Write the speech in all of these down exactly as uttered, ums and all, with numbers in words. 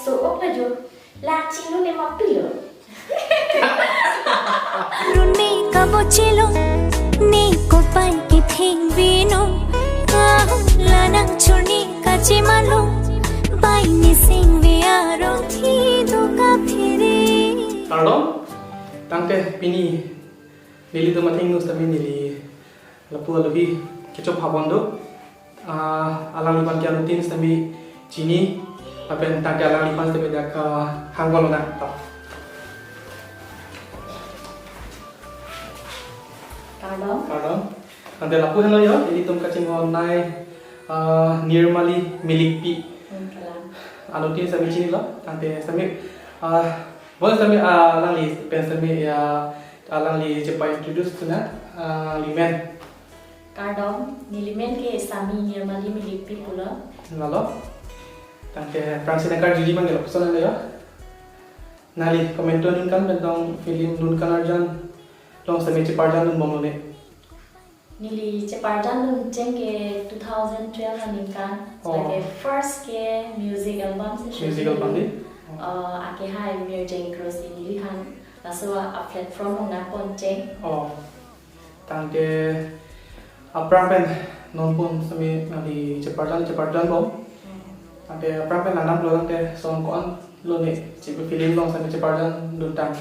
So, ok la jo, la chinglu ne ma pilo. Run me kabo chelo, ne kopai ketheng bino. Ah, lanang chorni kachimalo, bai ne singve arong thi do kaphiri. Kardom, tangte pini nelitum athengno sitame neli lapu alohi kecho phabon do. Ah, alangliphan ke anuttin sitame chini, lapen tangte alangliphan sitame dak, ah, hang bol na to. Kardom. Kardom. Tangte lapu henlo yo, ilitum kachinghon nai, ah, Nirmali Milikpi. Hmm, kalang. Anuttin sitame chinilo, tangte sitame, ah, bon sitame, ah, alangli pen sitame ya, alangli chepa-introduce tuna, ah, alangli men. Kardom, neli men ke Sami Nirmali Milikpi pulo. Lalo. Tangte aphrangsi nangkarjuji abang ke lapuson lo yo. Nangli komantu aningkan pen tong film Dunkan Arjan along sitame cheparjan dunbomlo ne? Neli cheparjan dun cheng ke two thousand twelve aningkan. Oh. Lake first ke music album si shoot. Music album dei? Oh. Uh, ake hai Mirjeng Kro si neliphan laso a-platform along nangpon cheng. Oh. Tangte aphrang pen non pun sitame nangli cheparjan, cheparjan bom. Hmm. Tangte aphrang pen langdamlo tangte son ko-an lo ne che film along sitame cheparjan duntang?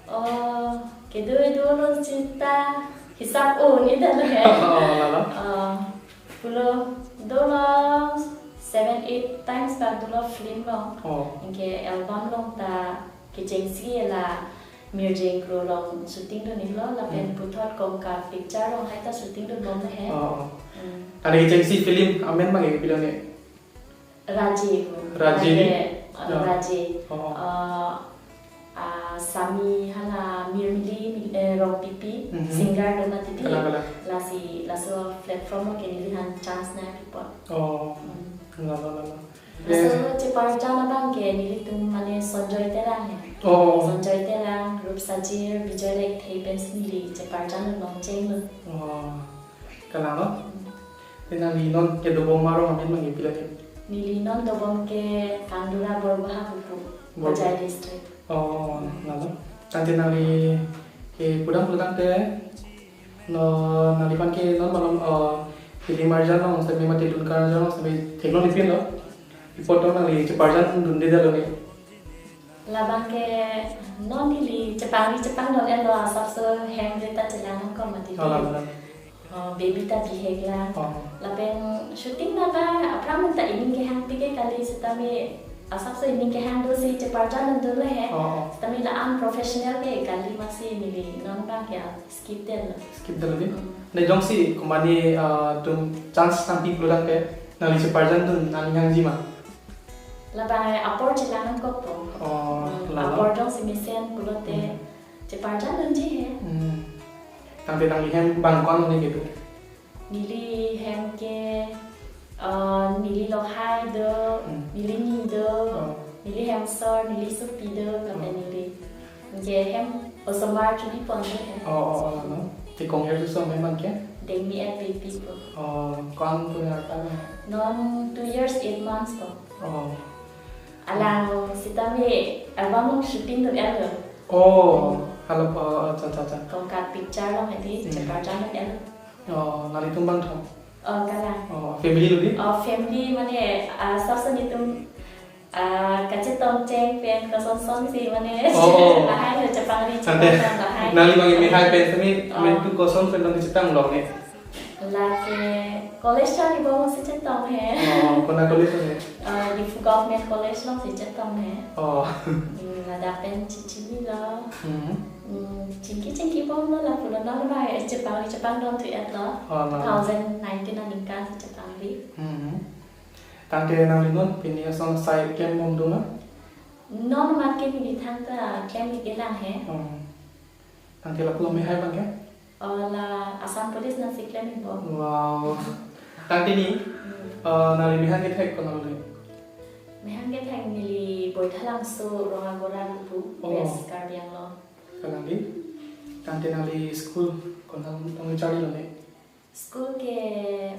Oh, kedo kedo lo seta hisap un-edetlo he. Oh, lalo. Oh, pulo dolo seven eight times bak dolo film along. Oh. Anke album along ta kechengsi la Mirjeng Kro along shooting dun-iklo, lapen Hmm. puthot Kongkat picture along hai ta shooting dunbomlo he. Oh, oh. Hmm. Tangte kechengsi film amen abang ke pilo ne? Raje ko. Raje? Raje, uh, Ya. Raje. Oh. Uh, uh, Sami hala Mirmili, Mil-, eh, Rongpipi, Mhm. singer do mati dei. Kalang, kalang. Lasi, laso platform along ke neliphan chance nangpipo. Oh. Hmm. Lalo, lalo. Laso Eh. cheparjan abang ke nelitum mane Sonjoy Terang ya. Oh. Sonjoy Terang, Rupsajir, Bijoy Lekthe pensi neli cheparjan along chenglo. Oh. Kalang lo? Hmm. Te nangli non kedobom arong amen abang ke pilo ne? Neli non dobom ke Kangdura Borbaha Kupu, Borbaha. Hojai District. Oh, Hmm. lalo. Tangte nangli kepudam pulo tangte, no, nangliphan ke non malom, uh, film arjan along sitame mate Dunkan Arjan along sitame theklong-ikpinlo. Pi apot tong nangli cheparjan dundedetlo ne? Labang ke non neli chepangri chepangdon-etlo, asapso hem de ta chelang nangkok mati. Oh, lalo, lalo. Oh, baby ta bihek lang. Oh. Lapen shooting naba aphrang ta ining kehang pike kali sitame asapso ining kehang do si cheparjan dundunlo he. Oh, oh. Sitame la unprofessional ke kali amatsi neli non abang ke skip detlo. Skip detlo dei? Hmm. Ne jongsi komatne, uh, atum chance nangpi pulo tangte nangli cheparjan dun nangning hangji ma? Labang apor chelang nangkokpo. Oh, Hmm, lalo. Apor jongsi mesen pulote Hmm. cheparjan dunji he. Hmm. Tangte nangli hem abang ko-an lo ne kedo? Neli hem ke, uh, neli lokhai do, Hmm. neli ni do, Oh. neli hemsor, neli sopi do, lapen Hmm. neli. Anke hem osomar chuli pon do he. Oh, oh, oh, no. Te kong-er su som hem abang ke? Dengmi et Pepi ko. Oh, ko-an pu arta abang? Non two years eight months ko. Oh. Alang sitame album along shooting dun-etlo. Oh, Hmm. halo, oh, acha, acha, acha. Kongkat picture along hedi Hmm. cheparjan dun-etlo. Oh, nanglitum abang tho? Oh, kalang. Oh, family lo dei? Oh, family mane, ah, asapso netum, ah, kachetong cheng pen kosonson si mane Oh. lahai lo chepangri Tangte, chepangri lahai. nangli abang ke mehai pen sitame Oh. amen tu koson pen abang kachetong long ne? Lake college charlibom si chetong he. Oh, konat college lo ne? Ah, Diphu Government College along si chetong he. Oh. Hmm, ladak pen chechinilo. Hmm. Hmm, chingki chingkibomlo lapulo, non abang chepangri chepangdon thu-etlo. Oh, la, la. Two thousand nineteen aningkan si chepangri. Hmm. Tangte nangli non pini ason sai klembom do ma? Non amat ke pini thangta klem-ik-e lang he. Oh. Tangte lapu amehai abang ke? Oh, la Assam Police nangsi klem-ikbom. Wow. Tangte ni, Hmm. uh, nangli mehang kethek konat lo ne? Mehang kethek neli Boithalangso Rongagora Kupu, Oh. West Karbi Anglong. Kalang dei? Tangte nangli school konat along charlilo ne? School ke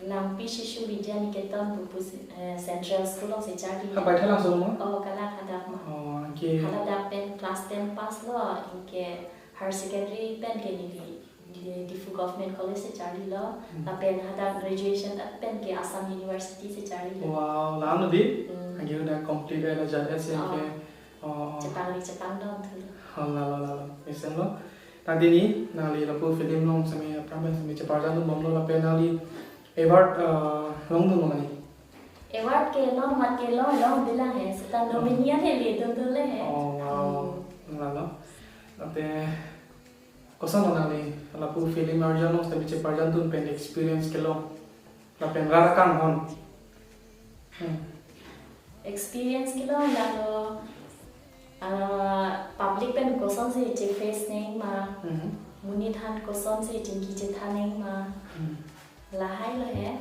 Langpi Shishu Vidya Niketan pu pu si, eh, Central School along si charli. Ha, Baithalangso ma? Oh, kalang hadak ma. Oh, anke. Hadak pen class ten pass lo, anke higher secondary pen ke neli, neli Diphu Government College si charlilo. Hmm. Lapen hadak graduation at pen ke Assam University si charlilo. Wow, la-an lo di? Hmm. Anke udah complete eh, la jat eh, si Oh. anke. Oh. Chepangri chepangdon thulo. Oh, lalo, lalo. Mesenlo. Tangte ni, nangli lapu film along sitame aphrang pen sitame cheparjandun bomlo lapen nangli award, eh, longdun ma ni? Award ke long mate long, longdetlang he. Seta nominee an he ledun dun le he. Oh, wow. Hmm. Lalo. Lapen koson lo nangli lapu film arjan along sitame cheparjandun pen experience kelong? Lapen rat akanghon. Hmm. Experience kelong lalo, ah, public pen kosonsi cheface nang ma, Hmm. monit aphan kosonsi chingki chethan nang ma. Hmm. Lahai lo he.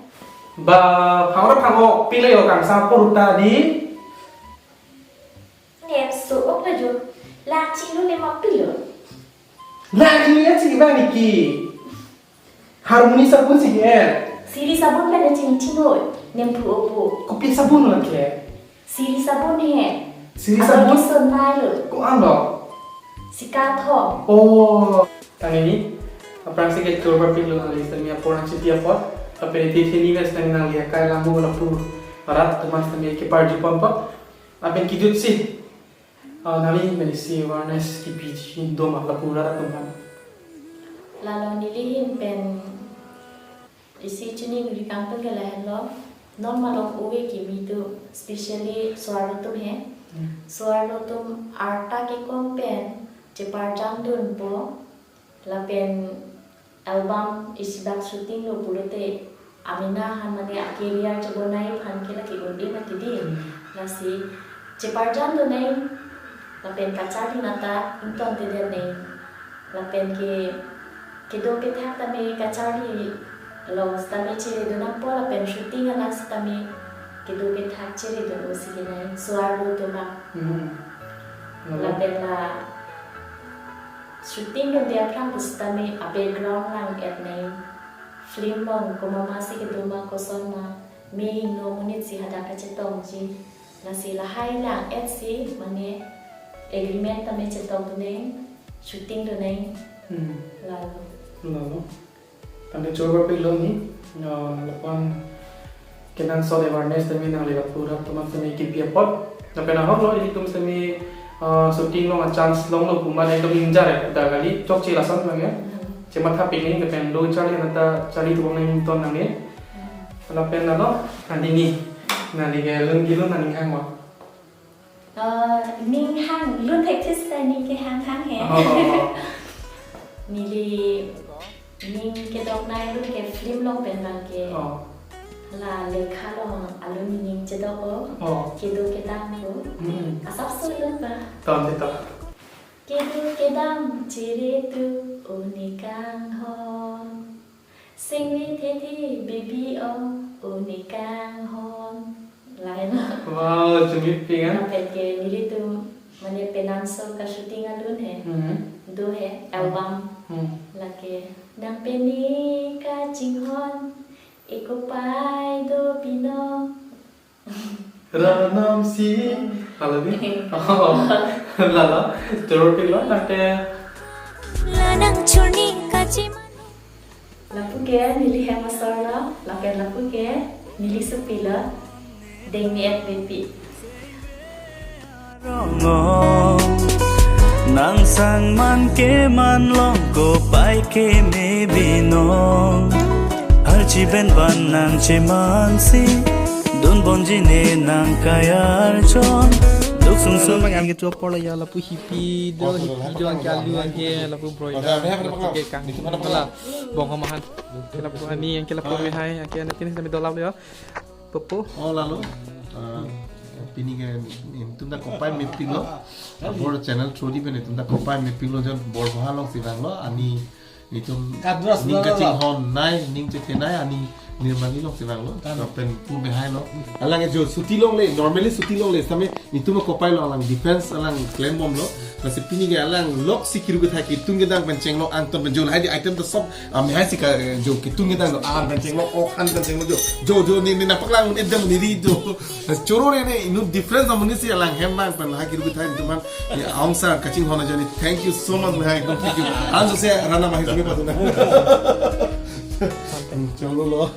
Ba, phang ra phang-ok pilo yo kangsam apor ta di. Ne so-ok lo jo. La chinglu ne ma pilo. La chinglu ya chingki ba niki. Harmony sabun si ke. Siri sabun pen chingchinglo. Nemphu opo. Kopi sabun lo ke. Siri sabun he. Siri Abang sabun? Kisun nai lo. Ko-an lo? Sika tho. Oh. Tangte ni, aphrangsi kechor parpiklo nangli sitame apor nangchipi apot. Lapen iti thini ves nang nangli akai langno lapu rat atum an sitame keparju pon apot. Lapen kejutsi, ah, nangli mesi awareness kepiji do ma lapu rat atum an? Lalo neli ahin pen isi chiningri kangtung ke lahenlo. Non malom ove kimi tu, specially so-arlo atum he. Hmm. So-arlo atum arta kekom pen cheparjandunpo. Lapen album isi bak shooting lo pulote amena aphan mane a-career chebonai aphan ke lake un-e mati di. Hmm. Lasi cheparjandun nang, lapen kacharli nata ingtontedet nang. Lapen ke kedo kethak tame kacharli along sitame cheredun nangpo lapen shooting alang sitame kedo kethak cheredun-o si ke nang so-arlo atum bak. Hmm. Lapen la shooting dunde aphrang pusitame a-background lang-et nang. Film along komat si kedo ma koson ma, me hingno monit si hadak kachetongji. Lasi lahai lang-et si mane agreement tame chetongdun nang, shooting dun nang. Hmm. Lalo. Lalo. Tangte chor parpiklo ni, ah, lapu-an kenangsot awareness tame nangli lapu rat atum an sitame kipi apot. Lapen ahok lo ilitum sitame, ah, shooting along a-chance longlo pu amat ekdom ingjare pu ta kali, chokche lason abang ya. Hmm. Chematha pik nang lapen do charli nata charli tubong nang ington nang ni. Hmm. Lapen lalo, tangte ni, nangli ke lun kelun nangning hang ma? Eh, ning hang, lun thekthis ta ning kehang hang he. Oh. Neli ning kedoknei alun ke film along pen abang ke. Oh. La lekha along alun ning chedok-o. Oh. Kedo kedam ko. Hmm. Asapso lun ba. Tangte ta. Kedo kedam chere tu o ne kanghon. Singve thethe baby o, o ne kanghon. Lahai lo. Wow, chumit pik, ah? Lapen ke nelitum mane penang so ka-shooting alun he. Hmm. Do he, album. Hmm. Lake nang pen ne kachinghon, eko pai do pino. Ranam si. Lalo ni? Oh. Lalo. Chor parpiklo, tangte. Lanang churni kachi manu. Lapu ke neli hem asor lo, lapen lapu ke neli sopi lo, Dengni et Bepi. Rongong, nang sang man ke man long ko pai ke me binong. Archi ben ban nang cheman si, dun bonji ne nang kayar chon. Duk sung sung. Bang, anke tu apor la ya lapu hipi do, hipi do anke alu anke lapu broiler, lapu ke kang. Bala, bong hamahan. Ke lapu ani, anke lapu mehai, anke ane pini kami dolap ya. Popo. Oh, lalo. Ah, pini ke netum ta kopai mepiklo. Abor channel through di pen netum ta kopai mepiklo jon Borboha along si vanglo. Ani netum Kadras ning lalo. Kachinghon nai, ning chethe nai, ani Nirmani lok si vanglo. Lapen pu behai lo. Alang jo suti longle, normally suti longle. Same itum kopai lo alang defense alang klembomlo. Lasi pini ke alang lok si kiru kethai kitung kedang pen chenglok angton pen jo lahai di item to sob, ah, mehai si ka, eh, jo kitung kedang lo, ah, pen chenglok, ok han pen chenglok jo. Jo, jo, ne, ne nangpaklang un-edam ne ri jo. Choro re ne inut difference amonit si alang hem bang pen lahai kiru kethai itum an. Ya, angsong kachinghon ajoine. Thank you so much, mehai. Thank you. Anso se rana mahir me patuna. Choro lo.